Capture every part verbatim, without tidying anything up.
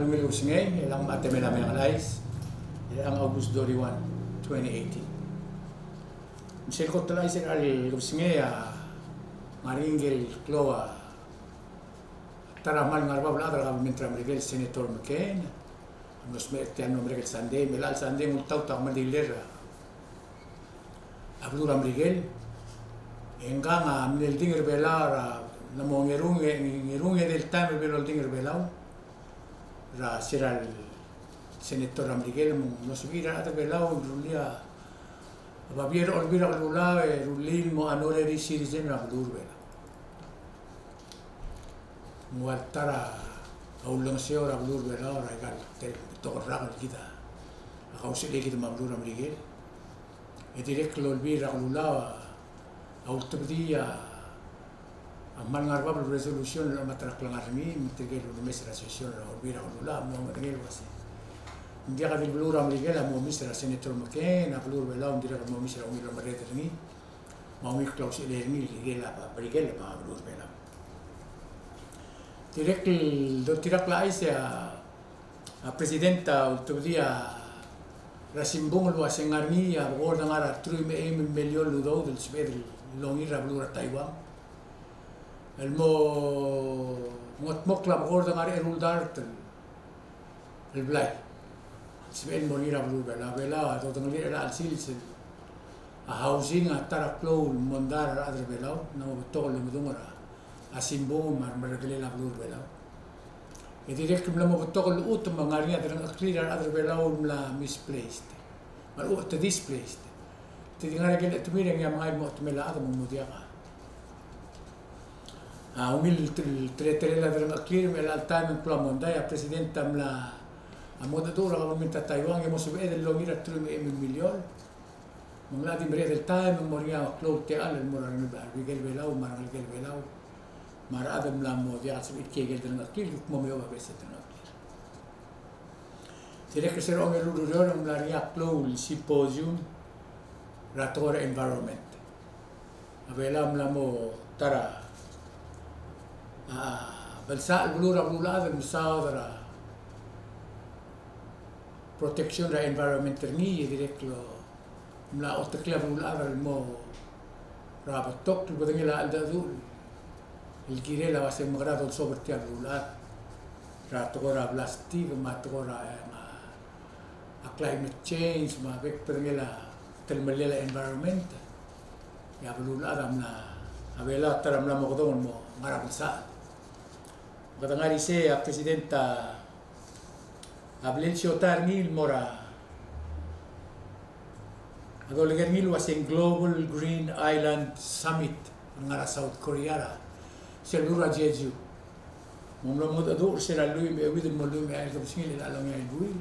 Ungil kebesengei, e ng mla temel a Meang el Chais, e ng August thirty-one, twenty eighteen. Me sel kot el chais er a kebesengei a ngar er ngii el klou a ta er a kmal ngar er a bab el chad er a kabelment er a Merikel, Senator McCain, a mlo smecher er tia el mlo merek el Sunday, me chelecha el Sunday ng ultaut a kmal di le er a a beluu er a Merikel. E ngkang a mle oldingel er a Belau er a, ng mo ngerung, ngerung edei el taem el bla loldingel er a Belau er a se er a senator er a Merikel, me ng mlo sebechir a rechad er a Belau el rullii a babier er a Olbiil er a Kelulau e rullii el mo honorary citizen er a beluu er a Belau. Ng ua ta er a ulengeseu er a beluu er a Belau er a ikal betok el rak el kid a kausechelei kid me a beluu er a Merikel. E dirrek el Olbiil er a Kelulau a ultebedii a kmal ngar er a bab el resolution el ometerkokl er ngii, me tirke el ulemes er a session er a Olbiil er a Kelulau a mlo medengei el uasei, ng diak di le beluu er a Merikel a mo omes er a Senator McCain, a beluu er a Belau ng dirrek el mo omes er a ungil el omerreder er ngii me a ungil klausechelei er ngii el kirel a Merikel me a beluu er a Belau. Dirrek el doltirakl a chais e a, a president a ultebedii a, er a simbung el uasei ng ngar er ngii a bekord el ngar er a teruich me a eim el miliol el udoud el sebeched el longir er a beluu er a Taiwan el mo ngetmokl a bekord el ngar er a eru el dart el el blai. Sebechel el mo er ngii er a beluu er a Belau. Belau a dodengelii er chelecha el sils el, a housing a ta er a klou el mondai er a rechad er a Belau, ng mo betok el lemedung er a simbung me a remerredelel a beluu er a Belau. E dirrek el mla mo betok el chutem me ng ngar er ngii a delengcheklir a rechad er a Belau el mla misplaced. Me a lechub e te displaced. Te di ngar er a ikel chetemir e ngii a mengai el mo chetemel a chad me ng mo diak a A ungil tel-, teletelel a delengcheklir, me chelecha el taem e ng klou a mondai, a president a mla, a mo mengedecheduch er a kabelment er a Taiwan e mo sebeched el longir a teruich me a eim el miliol. Me ng locha di mereched el taem e ng mo er ngii a klou el techall el mo er a rengelekel a Belau me a rengelekel a Belau me a rechad el mla mo diak el sebechir kiei el delengcheklir, el kuk mo meob a beches el delengcheklir. Dirrek er se er a ongeru el ureor e ng mla er ngii a klou el symposium er a tekoi er a environment. A Belau a mla mo ta er a, a, belsechel el beluu er a beluulechad el mesaod er a protection er a environment er ngii, e dirrek el mla oteklii a beluulechad el mo er a betok el bedengel a cheldecheduch el kirel a uasei ng mekera dolsobel er tia el beluulechad er a tekoi er a plastic me a tekoi er a, e, a climate change me a bek el bedengel a telemellel a environment. E a beluulechad a mla, a Belau a ta er a mla mo kedong el mo ngar er a belsechel. Me kede ngar er isei a president a a blal siotai er ngii el mo er a, a dolekoi er ngii el uasei ng Global Green Island Summit el ngar er a South Korea er a sel beluu er a Jeju. Me ng mlo mengedecheduch er se er a lluich me a euid el mo lluich me a eai el kebesengil er a ongeai el buil.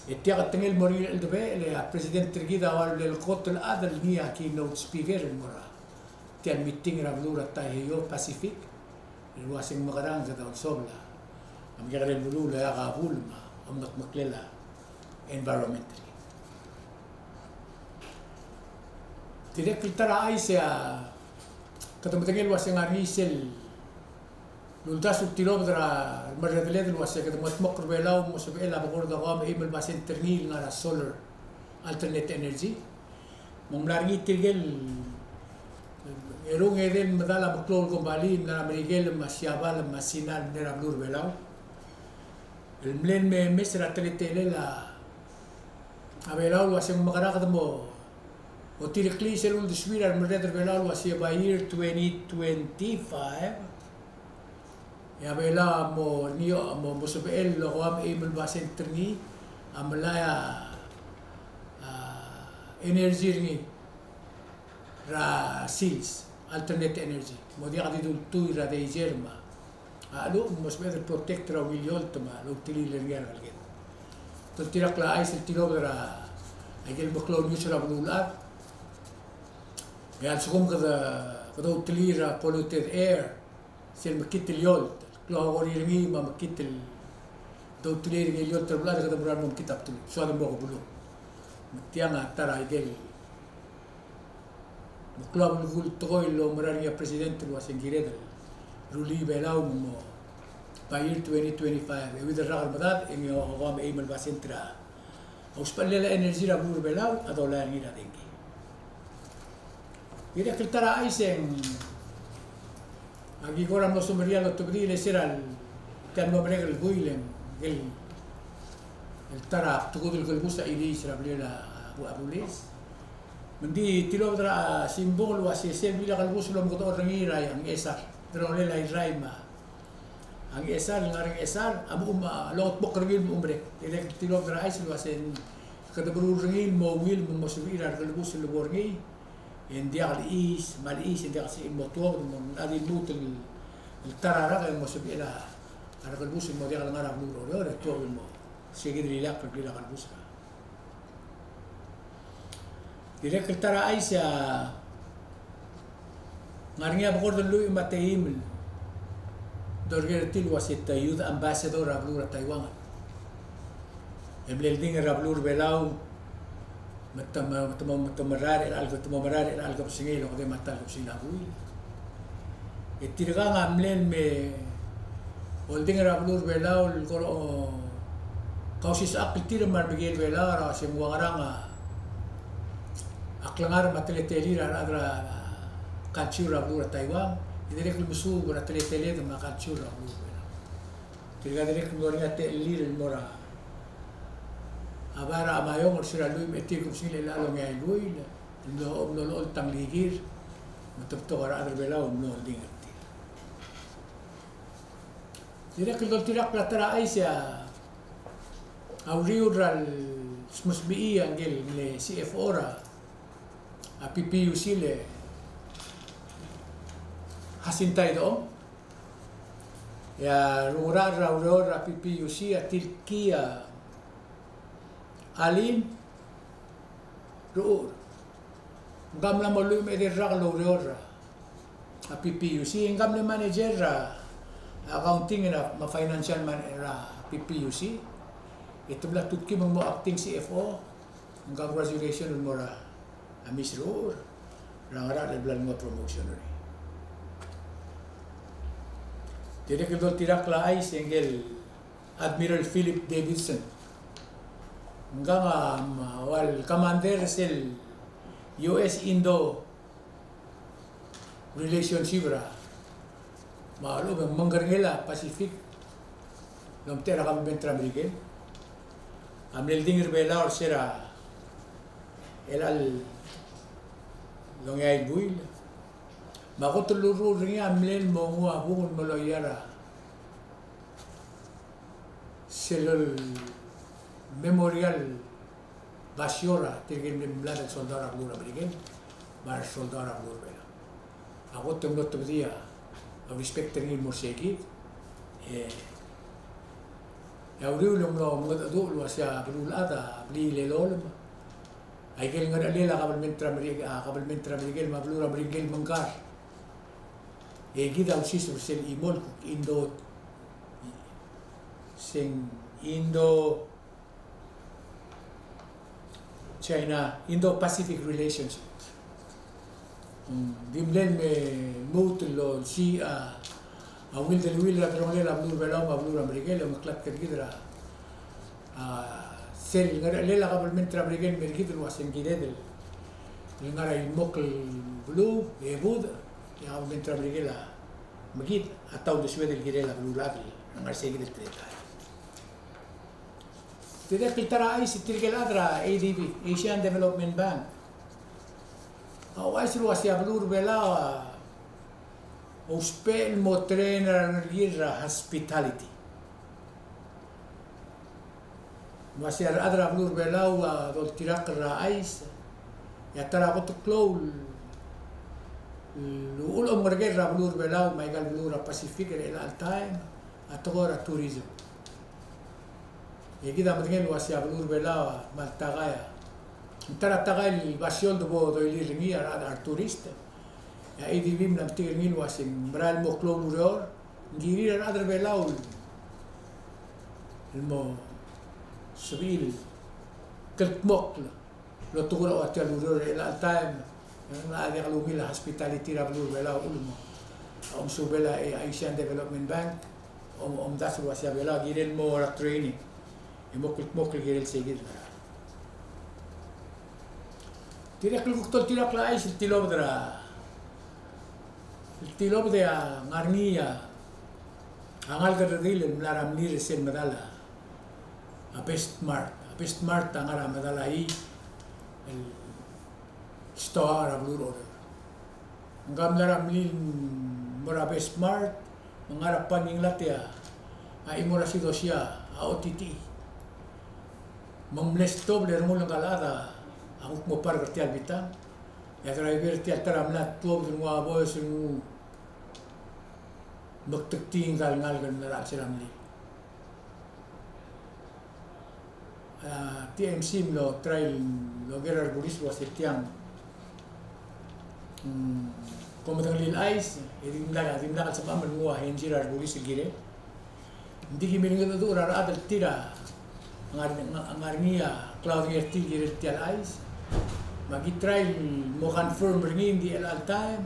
E tia a ketengel el mo er ngii el cheldebechel e a president er kid a ua el kot el chad el ngii a keynote speaker el mo er a tia el meeting er a beluu er a Taiheio Pacific. El uasei ng mekerang kede olsobel a mekekerei el beluu el oeak a bul me a omengetmeklel a environment er ngii. Dirrek el ta er a chais e a kede medengei el uasei ng ngar er ngii sel uldasu el tilobed er a remerredeled el uasei kede mengetmokl er a Belau el mo sebechel a bekord a kau me a eim el basent er ngii el ngar er a solar alternate energy. Me ng mla er ngii tirke el eru el ngedei el medal a meklou el kombalii el mla er a Merikel me a Siabal me a Sina el mle er a beluu er a Belau el mle memes er a teletelel a Belau el uasei ng mekerang kede mo otireklii sel uldesuir a remerreder er a Belau el uasei by year twenty twenty-five e a Belau a mo er ngii a mo, mo sebechel el kau me a eim el basent er ngii a melai a, a energy er ngii er a sils, alternate energy. Mo diak di dultuil er a diesel me a, a cheluch, mo sebeched el protect er a ungil eolt me a loutiliil er ngii a rengeleked. Doltirakl a chais el tilobed er a ikel meklou el news er a beluulechad. E a lsekum kede, kede outilir a polluted air, sel mekngit el eolt, klou a kori er ngii me a mekngit el doutiliil er ngii el eolt er a beluulechad e kede meruul el mo mekngit a bdelul, soad el mo kebelung. Me tiang a ta er a ikel meklou a belkul el tekoi el oumera er ngii a president el uasei ng kired el rullii a Belau me mo by year twenty twenty-five, e uid el rak er medad, e ng okeim el basent er a usbechel a energy er a beluu er a Belau a dolai er ngii er a dengki. Dirrek el ta er a chais e ng, aki kora mlo semeriar el otebedii el se er a, tia el mlo merek el buil e ng, el, el ta er a tekoi el kelebus a chiliis er a blil a, a, a bulis. Me ng di tilobed er a simbung el ua se sel blil a kelebus el omekedechor er ngii er a Ngchesar. Delongelel a Irrai me a a Ngchesar, el ngar er a Ngchesar, a mo, um, a longetmokl er ngii el mo merek. Dirrek el tilobed er a chais el ua se kede meruul er ngii el mo ungil me ng mo sebechir a rekelebus el lebo er ngii. E ng diak el chais, me a chais e ng diak el sebechir el mo tuobed, me ng di lmuut el, el ta er a rak e ng mo sebechir a, a rekelebus el mo diak el ngar er a beluu er a Oreor, e tuobed el mo. Sei kid el ileakl er a blil a kelebus er a Dirrek el ta er a chais a ngar er ngii a bekord el lluich me a teim el dorker er tir el ua se te youth ambassador er a beluu er a Taiwan. E mle oldingel er a beluu er a Belau, me te mo, me te mo, me te mo merael er a chelecha el, te mo merael er a chelecha el kebesengei el okedei me a ta el kebesengei a buil. E tirkang a mle me oldingel er a beluu er a Belau el kora, o, kausisechakl er tir me a remekeroul a Belau er a se ng ua ngerang a klengar me a teletelir a rechad er a culture er a beluu er a Taiwan, e dirrek el mesuub er a teleteled me a culture er a beluu er a Belau. Tirka dirrek el mlo er ngii a techellir el mo er a bai er a Amaiong er se er a lluich me a etiu el kebesengil er a ongeai el buil, el mlo, mlo, mlo oltang el ikir, me te betok a rechad er a Belau el mlo oldingel er tir. Dirrek el doltirakl a ta er a chais a uriul er a lsmechii a ngike el C F O er a PPUC el Jacinta Idechong. E a rengul er a ureor er a PPUC a tilkii a Alin Rechur. Ng mla mo lluich me a edei el rak el oureor er a PPUC, e ng mle manager er a accounting me a financial man er a PPUC. E te mla tutkii me ng mo acting C F O. Ng congratulation el mo er a Miss Rechur er a ngerachel el bla lenguu a promotion er ngii. Dirrek el doltirakl a chais e ngike el Admiral Philip Davidson. Ngkang a, mm, ua el commander er sel U S Indo relationship er a, me a lechub e ng mengkerengel a Pacific el omtechei er a kabelment er a Merikel. A mle oldingel er a Belau er se er a chelecha el ongeai el buil. Me a kot el lurruul er ngii a mle mo nguu a bung el mo loia er a sel memorial basio er tirke el mle mlad el soldau er a beluu er a Merikel me a resoldau er a beluu er a Belau. A kot e ng mlo otebedii a respect er ngii el mo er sei kid. E, e a uriul e ng mlo mengedecheduch el ua se a beluulechad a blil el olem. Aike el ngerechelel a kabelment er a Merikel, a kabelment er a Merikel me a beluu er a Merikel me ngkar. E kid a ulsiseb er sel chimo el kuk Indo, se ng Indo China, Indo-Pacific relationship. Mm, di mle me lmuut el olsii a, a ungil deleuill er a delongelel a beluu er a Belau me a beluu er a Merikel, e omeklatk er kid er a, a, sel ngerechelel a kabelment er a Merikel me er kid el ua se ng kired el ngar er a ileakl el beluu, e budech, e a kabelment er a Merikel a mekngit a ta uldesued el kirel a beluulechad el ngar er sei kid el teletael. Dirrek el ta er a chais, tirke el chad er a A D B, Asian Development Bank, a ouchais el ua se a beluu er a Belau a ousbech el mo train er a rengelekir er a hospitality. Me ua se a rechad er a beluu er a Belau a doltirakl er a chais, e a ta er a kot el klou el uchul a omengereker er a beluu er a Belau me aika el beluu er a Pacific er chelecha el taem a tekoi er a tourism. E kid a medengei el ua se a beluu er a Belau a kmal takai a, ng ta er a takai el basio el debo doilir er ngii a rechad er a tourist. E a A D B a mla metik er ngii el ua se ng merael el mo klou el ureor, ng kirir a rechad er a Belau el mo sebechir el kldmokl el otekur a ua tia el ureor er chelecha el taem, e ng locha diak lungil a hospitality er a beluu er a Belau el mo. A omesubel a Asian Development Bank Om, omdasu el uasei a Belau a kirel mo er a training. E mo kldmokl el kirel sei kid el ngerang. Dirrek el kuk doltirakl a chais el tilobed er a, el tilobed e a ngar er ngii a ngalek el redil el mla er a mlir er sel medal a Best Mart. A Best Mart a ngar er a medal a I el stoa er a beluu er Oreor. Ng mla er a mlir el mo er a Best Mart, me ng ngar er a parking lot e a chimo er a sidosia a O T T. Me ng mle stop e le rengul ngka el chad a kuk mo park er tia el bitang. E a driver er tia el ta er a mla tuobed el nguu a boes el nguu mektektii ngka el ngalek el mla er a chelsel a mlir. A T M C a mlo try el oker er a rebulis el uasei tiang, mm, kom medengelii el chais, e dimlak, dimlak el sebecham el nguu a henzi er a rebulis el kirel. Ng di ki milengedecheduch er a rechad el tir a ngar, ngar er ngii a klaodengei er tir el kirel tia el chais. Me aki try el mo confirm er ngii, ng di chelecha el taem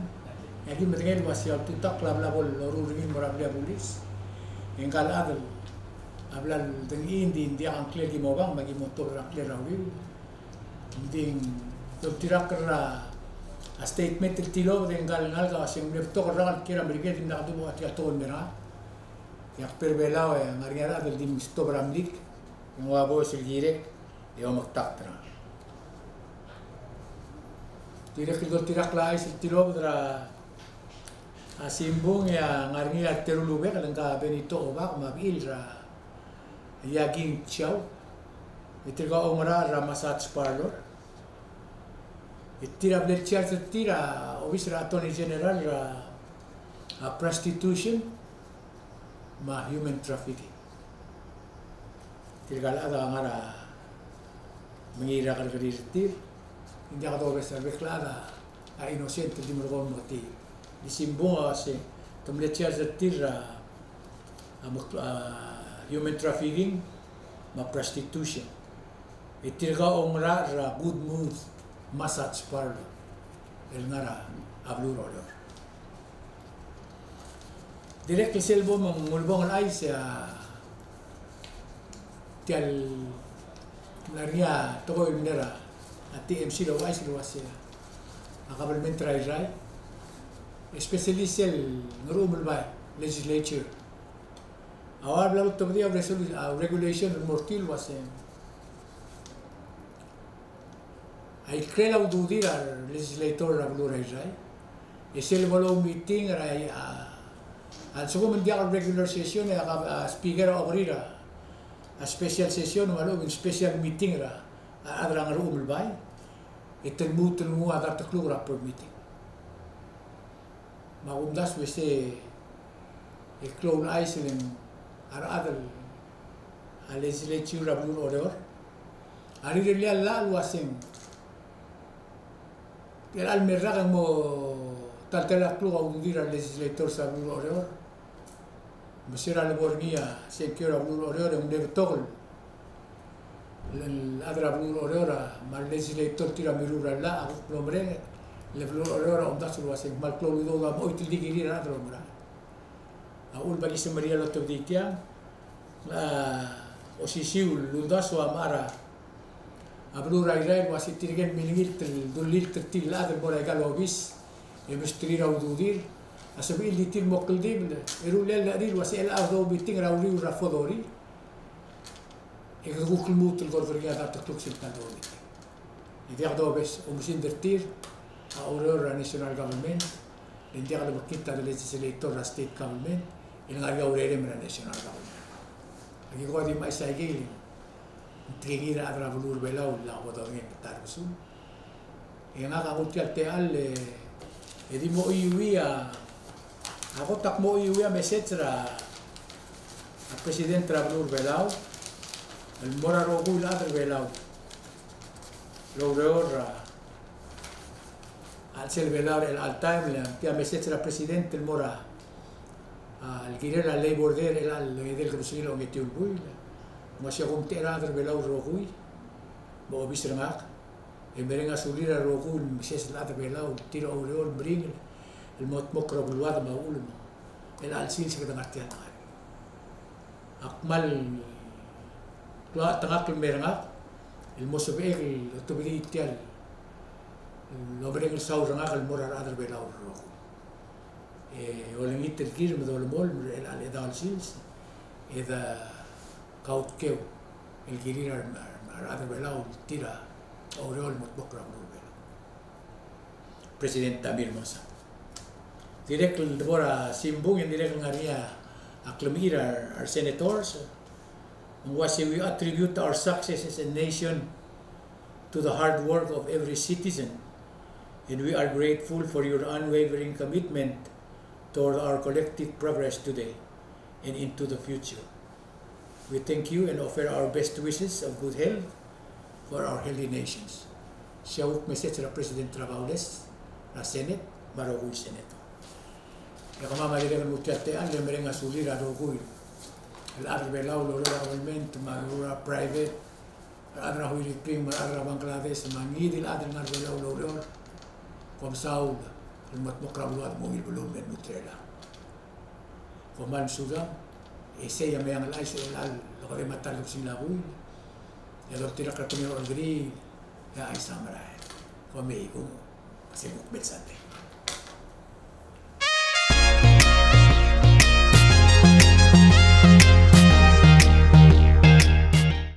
e aki medengei el uasei a ultutakl a bla bo loruul er ngii el mo er a blil a bulis. E ngka el chad a bla ledengchii, ng di ng diak a ngklel el ki mo obang, me aki mo tuobed er a ngklel er a uriul. Ng di doltirakl er a statement el tilobed e ngka el ngalek a uasei ng mle betok el rak el kiei er a Merikel, dimlak a duubech a tia el tekoi el mei er ngak. E ak bo er a Belau e ng ngar er ngii a rechad el di mstop er a mlik e nguu a boes el kirek e omekdakt er ngak. Dirrek el doltirakl a chais el tilobed er a simbung e a ngar er ngii a reteru el rubek el ngka Benito Obak me a bechil er a Yaking Chiao. E tirka a oungerachel er a massage parlor. E tir a bla lecharge er tir a obis er a Attorney General er a, a prostitution me a human trafficking. Tirka el chad a ngar er a mengiil er a kerrekeriil er tir. Ng diak dobes a rebek el chad a innocent el di merekong el meketii. Di simbung a uasei te mle charge er tir a, a, a human trafficking me a prostitution. E tirka a oungerachel er a Good Mood Massage Parlor el ngar er a beluu er Oreor. Dirrek el sel bo me ng ulebongel el chais e a tia el ngar er ngii a tekoi el mle er a T M C el ouchais el uasei a kabelment er a Irrai, especially sel Ngerchumelbai legislature, a ua bla lotobedii a resolu-, a regulation el mo er tir el uasei a ikrel a ududir a relegislator er a beluu er a Irrai. E sel bo loumeeting er a, a, a lsekum ng diak el regular session e a, a speaker a okerir a, a special session me a lechub e ng special meeting er a, a chad er a Ngerchumelbai. E te lmuut el nguu a dart el kluk er a per meeting. Me a kumdasu e sei e klou el chais el ng a rechad er a legislature er a beluu er Oreor a rirellii a llach el uaseng, er chelecha el me el rak e ng mo ta el tela el kluk a ududir a legislators er a beluu er Oreor. Me se er a lebo er ngii a sengkio er a beluu er Oreor e ng mle betok el el chad er a beluu er Oreor me a relegislator er tir a mirruul er a llach a kuk mlo merek, le beluu er Oreor a omdasu el uaseng kmal klou el udoud a mo choit el di kirir a rechad el oungerachel. A uchul me aki semeriar el otobedii tiang, a osisiu el uldasu a mechar a beluu er a Irrai el uasei tirke el milengilt el dullilt er tir el chad el mo er aika el obis e mesterir a ududir, a sebechir el di tir mo kldibel e rullii a llechir el uasei chelecha el domeeting er a uriul er a February e kede kuk lmuut el kora er ngii a dart el kluk sel ta el domeeting. E diak dobes, oumesingd er tir a oureor er a national government, e ng diak lemekngit a de legislator er a state government, e le ngar er ngii a urerem er a national government. Aki ko di mechais a ikel ng tekingir a rechad er a beluu er Belau el lak bo dodengei me ta er a kesum. E ngak a nguu tia el techall e, e di mo chuiuii a, a kot ak mo chuiuii a message er a, a president er a beluu er Belau el mo er a rokui el chad er Belau el oureor er a, a chelsel Belau er chelecha el taem, le tia message er a president el mo er a, a, el kirel a Labor Day er chelecha el edei el kebesengil a ongetiu el buil. Me se kumtechei er a rechad er Belau el rokui me a obis er ngak. E mereng a sulir a rokui el mesias el chad er Belau, tir a oureor el meringel el mo dmokl er a beluad me a uchul me chelecha el sils e kede ngar tia el ngar. Ak kmal klou a chetengakl el mei er ngak el mo sebechek el otobedii tia el omereng el saul er ngak el mo er a rechad er a Belau el rokui. E olengit el kirir me dolemolem er chelecha el chedaol sils e de kautkeu el kirir a re-, a rechad er a Belau el tir a oureor el mo tmokl er a beluu er a Belau. President Tommy Remengesau. Dirrek el debo er a simbung e ng dirrek el ngar er ngii a klemechir a re, a re senators. Ng uaisei, we attribute our success as a nation to the hard work of every citizen, and we are grateful for your unwavering commitment toward our collective progress today and into the future. We thank you and offer our best wishes of good health for our healthy nations. Sei a kuk message er a President er a Baules er a Senate me a rokui el Senator. E kemam a dirrek el nguu tia el techall el mereng a sulir a rokui el chad er a Belau el oureor er a government me a rokui el private, a rechad er a Huiriping me a rechad er a Bangladesh me a ngii di el chad el ngar er a Belau el oureor. Kom saul el mo tmokl er a beluu el mo ungil beluu el me lmuut er chelechang. Kom kmal mesulang, e sei a Meang el Chais er chelecha el okedei me a ta el kebesengil a buil, e doltirakl er a kemiu el orrekerir, e a chais a merael. Kom mei, kom, se kuk mei el sandei.